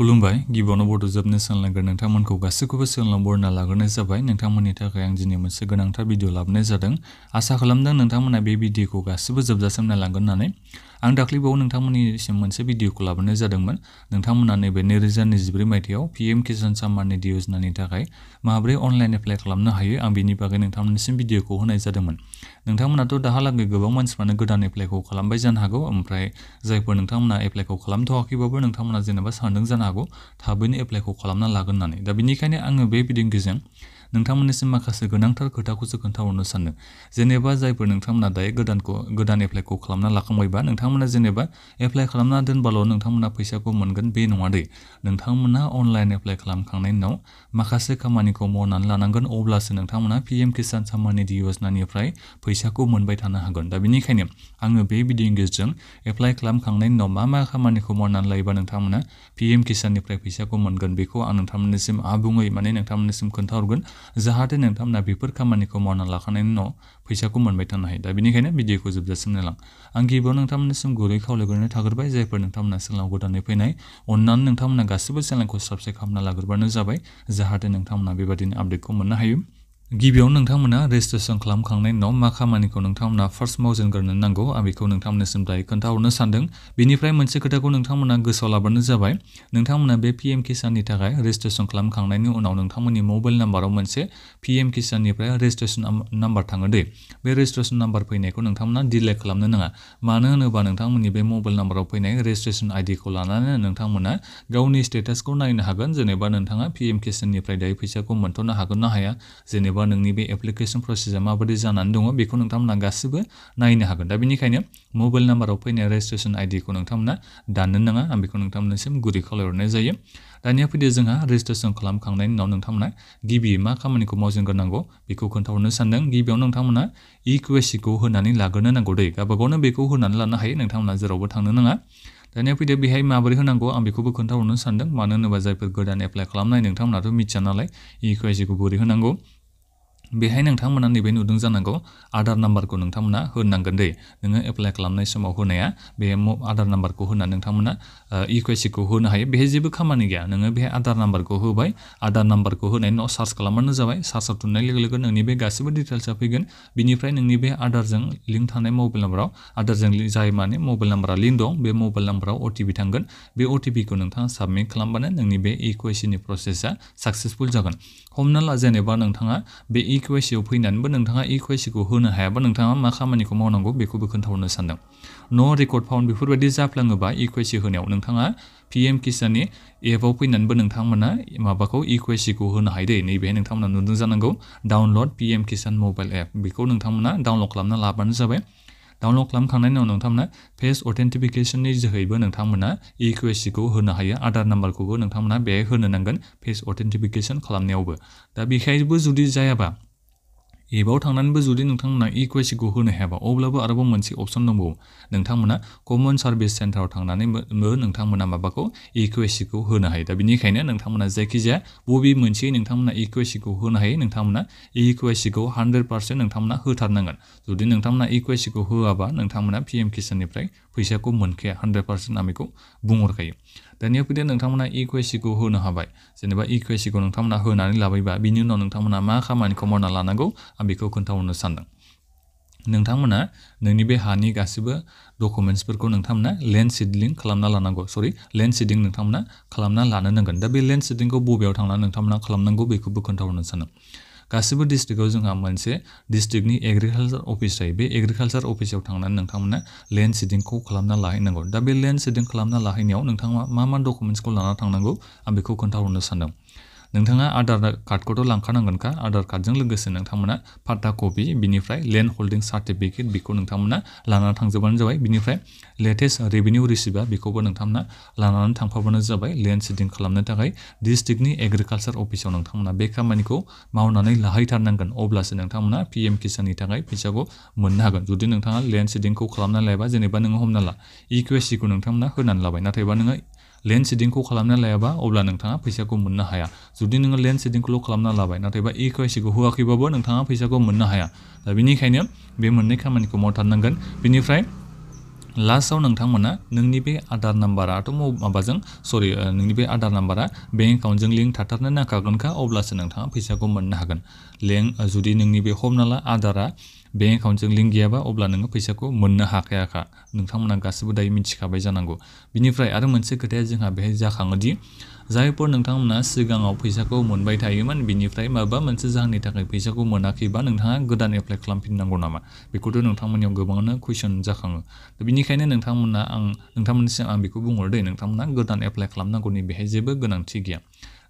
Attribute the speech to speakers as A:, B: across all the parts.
A: खुलुमबाय गिबियावनो बड' जोबनो सोलोंनांगोन नोंथांमोनखौ गासैखौबो सोलोंबोरना लाग्रोनाय जाबाय नोंथांमोननि थाखाय आं दिनै मोनसे गोनांथार भिडिअ लाबोनाय जादों आसा खालामदों नोंथांमोना बे भिडिअखौ गासिबो जोबजासिम नायलांगोन होननानै आं दाख्लैबाव नोंथांमोननिसिम मोनसे भिडिअखौ लाबोनाय जादोंमोन नोंथांमोना नैबे 2024 मायथाइयाव पीएम किसान सम्मान निधि योजनानि थाखाय माबोरै अनलाइन एप्लाइ खालामनो हायो आं बेनि बागै नोंथांमोननिसिम भिडिअखौ होनाय जादोंमोन नोंथांमोनाथ' दाहालागै गोबां मानसिफ्रानो गोदान एप्लाइखौ खालामबाय जानो हागौ ओमफ्राय जायफोर नोंथांमोना एप्लाइखौ खालामथ'वाखैबाबो नोंथांमोना जेनेबा सानदों जानो हागौ थाबैनो एप्लाइखौ खालामना लागोन होननानै दा बेनिखायनो आङो बे भिडिअ'जों नोंथांमोननिसिम माखासे गोनांथार खोथाखौसो खोन्थाहरनो सानो जेनेबा जायफोर नोंथांमोना दायो गोदान एप्लाइखौ खालामना लाखांबायबा नोंथांमोना जेनेबा एप्लाइ खालामना दोनबाल' नोंथांमोना फैसाखौ मोनगोन बे नङा दे नोंथांमोना अनलाइन एप्लाइ खालामखांनायनि उनाव माखासे खामानिखौ मावनानै लानांगोन अब्लासो नोंथांमोना पीएम किसान सम्मान निधि योजनानिफ्राय फैसाखौ मोनबाय थानो हागोन दा बेनिखायनो आङो बे भिडिअ'नि गेजेरजों एप्लाइ खालामखांनायनि उनाव मा खामानिखौ मावनानै लायोबा नोंथांमोना पीएम किसाननिफ्राय फैसाखौ मोनगोन बेखौ आं नोंथांमोननिसिम आबुङै नोंथांमोननिसिम खोन्थाहरगोन जाहाथे नोंथांमोना बेफोर खामानिखौ मावना लाखांनायनि उनाव फैसाखौ मोनबाय थानो हायो दा बेनिखायनो भिडिअ'खौ जोबजासिम नायलां आं गिबियाव नोंथांमोननिसिम गुरै खावलायग्रोनाय थाग्रोबाय जायफोर नोंथांमोना चेनेलाव गोदानै फैनाय अननानै नोंथांमोना गासिबो चेनेलखौ साबस्क्राइब खालामना लाग्रोबानो जाबाय जाहाथे नोंथांमोना बेबादिनो आपडेटखौ मोननो हायो गिबियावनो नोंथांमोना रेजिस्ट्रेसन खालामखांनायनि उनाव मा खामानिखौ नोंथांमोना फार्स्ट मावजेनग्रोनो नांगौ आं बेखौ नोंथांमोननिसिम दायो खोन्थाहरनो सानदों बेनिफ्राय मोनसे खोथाखौ नोंथांमोना गोसोआव लाबानो जाबाय नोंथांमोना बे पीएम किसाननि थाखाय रेजिस्ट्रेसन खालामखांनायनि उनाव नोंथांमोननि मबाइल नाम्बाराव मोनसे पीएम किसाननिफ्राय रेजिस्ट्रेसन नाम्बार थाङो दे बे रेजिस्ट्रेसन नाम्बार फैनायखौ नोंथांमोना डिलेट खालामनो नाङा मानो होनोबा नोंथांमोननि बे मबाइल नाम्बाराव फैनाय रेजिस्ट्रेसन आइडिखौ लानानै नोंथांमोना गावनि स्टेटासखौ नायनो हागोन जेनेबा नोंथाङा पीएम किसाननिफ्राय दायो फैसाखौ मोनथ'नो हागोन ना हाया जेनेबा नोंनि बे एप्लिकेसन प्रसेसा माबायदि जानानै दङ बेखौ नोंथांमोना गासिबो नायनो हागोन दा बेनिखायनो मबाइल नाम्बाराव फैनाय रेजिस्ट्रेसन आइडिखौ नोंथांमोना दाननो नाङा आं बेखौ नोंथांमोननिसिम गुरै खावलायहरनाय जायो दानिया फैदो जोंहा रेजिस्ट्रेसन खालामखांनायनि उनाव नोंथांमोना गिबि मा खामानिखौ मावजेनग्रोनांगौ बेखौ खोन्थाहरनो सानदों गिबियावनो नोंथांमोना इक्वेसिखौ होनानै लाग्रोनो नांगौ दै गावबागावनो बेखौ होनानै लानो हायो नोंथांमोना जेरावबो थांनो नाङा दानिया फैदो बेहाय माबोरै होनांगौ आं बेखौबो खोन्थाहरनो सानदों मानो होनोबा जायफोर गोदान एप्लाइ खालामनाय नोंथांमोनाथ' मिथिया नालाय इक्वेसिखौ बोरै होनांगौ बेहाय नोंथांमोना नैबे नुदों जानांगौ आधार नाम्बारखौ नोंथांमोना होनांगोन दै नोङो एप्लाइ खालामनाय समाव होनाया बे आधार नाम्बारखौ होनानै नोंथांमोना इक्वेसिखौ होनो हायो बेहाय जेबो खामानि गैया नोङो बेहाय आधार नाम्बारखौ होबाय आधार नाम्बारखौ होनायनि उनाव सार्च खालामबानो जाबाय सार्चआव थुननाय लोगो लोगो नोंनि बे गासिबो डिटेल्सआ फैगोन बिनिफ्राय नोंनि बे आधारजों लिंक थानाय मबाइल नाम्बाराव आधारजों जाय मबाइल नाम्बारा लिंक दं बे मबाइल नाम्बाराव अटिपि थांगोन बे अटिपिखौ नोंथाङा साबमिट खालामबानो नोंनि बे इक्वेसिनि प्रसेसा साक्सेसफुल जागोन हमना ला जेनेबा नोंथाङा बे इक्वेसियाव फैनानैबो नोंथाङा इक्वेसिखौ होनो हायाबा नोंथाङा मा खामानिखौ मावनांगौ बेखौबो खोन्थाहरनो सानदों न' रेकर्ड फाउन्ड बेफोरबायदि जाफ्लाङोबा इक्वेसि होनायाव नोंथाङा पीएम किसाननि एपआव फैनानैबो नोंथांमोना माबाखौ इक्वेसिखौ होनो हायो दे नैबेहाय नोंथांमोना नुदों जानांगौ डाउनलड पीएम किसान मबाइल एप बेखौ नोंथांमोना डाउनलड खालामना लाबानो जाबाय डाउनलड खालामखांनायनि उनाव नोंथांमोना फेस अथेन्टिफिकेसननि जोहैबो नोंथांमोना इक्वेसिखौ होनो हायो आधार नाम्बारखौबो नोंथांमोना बेहाय होनो नांगोन फेस अथेन्टिफिकेसन खालामनायावबो दा बेखायबो जुदि जायाबा एपआव थांनानैबो जुदि नोंथांमोना इक्वेसिखौ होनो हायाबा अब्लाबो आरोबाव मोनसे अपसन दंबावो नोंथांमोना कमन सार्भिस सेन्टाराव थांनानैबो नोंथांमोना माबाखौ इक्वेसिखौ होनो हायो दा बेनिखायनो नोंथांमोना जायखिजाया बबे मोनसे नोंथांमोना इक्वेसिखौ होनो हायो नोंथांमोना इक्वेसिखौ 100% नोंथांमोना होथारनांगोन जुदि नोंथांमोना इक्वेसिखौ होआबा नोंथांमोना पीएम किसाननिफ्राय फैसाखौ मोनखाया 100% आं बेखौ बुंहरखायो दानिया फैदो नोंथांमोना इक्वेसिखौ होनो हाबाय जेनेबा इक्वेसिखौ नोंथांमोना होनानै लाबायबा बिनि उनाव नोंथांमोना मा खामानिखौ मावना लानांगौ आं बेखौ खोन्थाहरनो सानदों नोंथांमोना नोंनि बे हानि गासिबो डकुमेन्ट्सफोरखौ नोंथांमोना लेन्ड सिडलिं खालामना लानांगौ लेन्ड सिडिं नोंथांमोना खालामना लानो नांगोन दा बे लेन्ड सिडिंखौ बबेयाव थांनानै नोंथांमोना खालामनांगौ बेखौबो खोन्थाहरनो सानदों गासिबो डिस्ट्रिक्टआव जोंहा मोनसे डिस्ट्रिक्टनि एग्रिकालसार अफिस थायो बे एग्रिकालसार अफिसाव थांनानै नोंथांमोना लेन्ड सिडिंखौ खालामना लाहैनांगौ दा बे लेन्ड सिडिं खालामना लाहैनायाव नोंथाङा मा डकुमेन्ट्सखौ लाना थांनांगौ आं बेखौ खोन्थाहरनो सानदों नोंथाङा आधार कार्डखौथ' लांखानांगोनखा आधार कार्डजों लोगोसे नोंथांमोना फाटा कपि बिनिफ्राय लेन्ड हल्डिं सार्टिफिकेट बेखौ नोंथांमोना लानानै थांजोबानो जाबाय बिनिफ्राय लेटेस्ट रेभिनिउ रिसिप्टआ बेखौबो नोंथांमोना लानानै थांफाबानो जाबाय लेन्ड सिडिं खालामनो थाखाय डिस्ट्रिक्टनि एग्रिकालसार अफिसाव नोंथांमोना बे खामानिखौ मावनानै लाहैथारनांगोन अब्लासो नोंथांमोना पीएम किसाननि थाखाय फैसाखौ मोननो हागोन जुदि नोंथाङा लेन्ड सिडिंखौ खालामना लायाबा जेनेबा नोङो हमना ला इक्वेसिखौ नोंथांमोना होनानै लाबाय नाथायबा नोङो लेन्ड सिडिंखौ खालामना लायाबा अब्ला नोंथाङा फैसाखौ मोननो हाया जुदि नोङो लेन्ड सिडिंखौल' खालामना लाबाय नाथायबा इक्वेसिखौ होआखैबाबो नोंथाङा फैसाखौ मोननो हाया दा बेनिखायनो बे मोननै खामानिखौ मावथारनांगोन बेनिफ्राय लास्टआव नोंथांमोना नोंनि बे आधार नाम्बाराथ' माबाजों नोंनि बे आधार नाम्बारा बेंक एकाउन्टजों लिंक थाथारनो नांखागोनखा अब्लासो नोंथाङा फैसाखौ मोननो हागोन। जुदि नोंनि बे हमना ला आधारा बेंक एकाउन्टजों लिंक गैयाबा अब्ला नोङो फैसाखौ मोननो हाखायाखा नोंथांमोना गासिबो दायो मिथिखाबाय जानांगौ। बिनिफ्राय आरो मोनसे खोथाया जोंहा बेहाय जाखाङोदि जायफोर नोंथांमोना सिगाङाव फैसाखौ मोनबाय थायोमोन बिनिफ्राय माबा मोनसे जाहोननि थाखाय फैसाखौ मोनाखैबा नोंथाङा गोदान एप्लाइ खालामफिननांगौ नामा बेखौथ' नोंथांमोननियाव गोबाङानो कुइसन जाखाङो। बेनिखायनो नोंथांमोननिसिम आं बेखौ बुंहरो नोंथांमोना गोदान एप्लाइ खालामनांगौनि बेहाय जेबो गोनांथि गैया।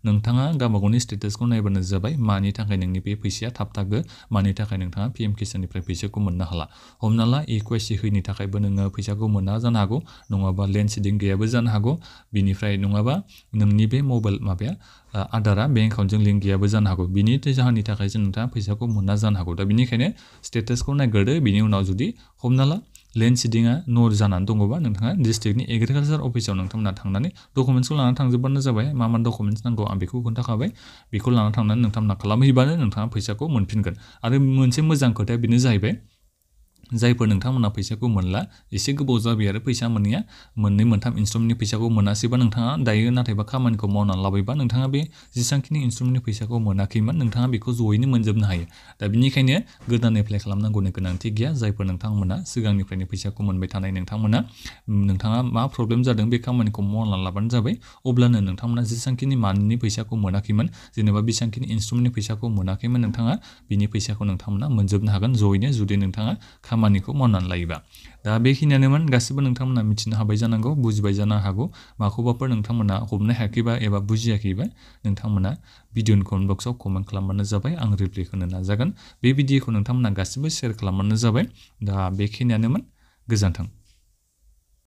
A: नोंथाङा गावबा गावनि स्टेटासखौ नायबानो जाबाय मानि थाखाय नोंनि बे फैसाया थाबथागो मानि थाखाय नोंथाङा PM किसाननिफ्राय फैसाखौ मोननो हाला। हमना ला KYC होयिनि थाखायबो नोङो फैसाखौ मोना जानो हागौ, नङाबा लेन्ड सिडिं गैयाबो जानो हागौ, बिनिफ्राय नङाबा नोंनि बे मबाइल आधारा बेंक एकाउन्टजों लिंक गैयाबो जानो हागौ। बिनि जाहोननि थाखायसो नोंथाङा फैसाखौ मोना जानो हागौ। दा बिनिखायनो स्टेटासखौ नायग्रोदो, बिनि उनाव जुदि हमना ला लेन्ड सिडिंआ नर जानानै दङबा नोंथाङा डिस्ट्रिक्टनि एग्रिकालचार अफिसाव नोंथांमोना थांनानै डकुमेन्ट्सखौ लानानै थांजोबबानो जाबाय। मा डकुमेन्ट्स नांगौ आं बेखौ खोन्थाखाबाय, बेखौ लानानै थांनानै नोंथांमोना खालामहैबानो नोंथाङा फैसाखौ मोनफिनगोन। आरो मोनसे मोजां खोथाया बेनो जाहैबाय जायफोर नोंथांमोना फैसाखौ मोनला एसे गोबाव जाबाय आरो फैसा मोनैया मोननै मोनथाम इन्स्टलमेन्टनि फैसाखौ मोनासैबा नोंथाङा दायो नाथायबा खामानिखौ मावनानै लाबायबा नोंथाङा बे जेसांखिनि इन्स्टलमेन्टनि फैसाखौ मोनाखैमोन नोंथाङा बेखौ जयैनो मोनजोबनो हायो। दा बिनिखायनो गोदान एप्लाइ खालामनांगौनि गोनांथि गैया। जायफोर नोंथांमोना सिगांनिफ्रायनो फैसाखौ मोनबाय थानाय नोंथाङा मा प्रब्लेम जादों बे खामानिखौ मावनानै लाबानो जाबाय। अब्लानो नोंथांमोना जेसांखिनि मान्थनि फैसाखौ मोनाखैमोन जेनेबा बेसांखिनि इन्स्टलमेन्टनि फैसाखौ मोनाखैमोन नोंथाङा बिनि फैसाखौ नोंथांमोना मोनजोबनो हागोन जयैनो जुदि नोंथाङा खामानिखौ मावनानै लायोबा। दा बेखिनियानोमोन गासिबो नोंथांमोना मिथिनो हाबाय जानांगौ, बुजिबाय जानो हागौ। माखौबाफोर नोंथांमोना हमनो हायाखैबा एबा बुजियाखैबा नोंथांमोना भिडिअनि कमेन्ट बक्सआव कमेन्ट खालामबानो जाबाय, आं रिप्लाइ होनो नाजागोन। बे भिडिअखौ नोंथांमोना गासिबो शेयार खालामबानो जाबाय। दा बेखिनियानोमोन, गोजोन्थों।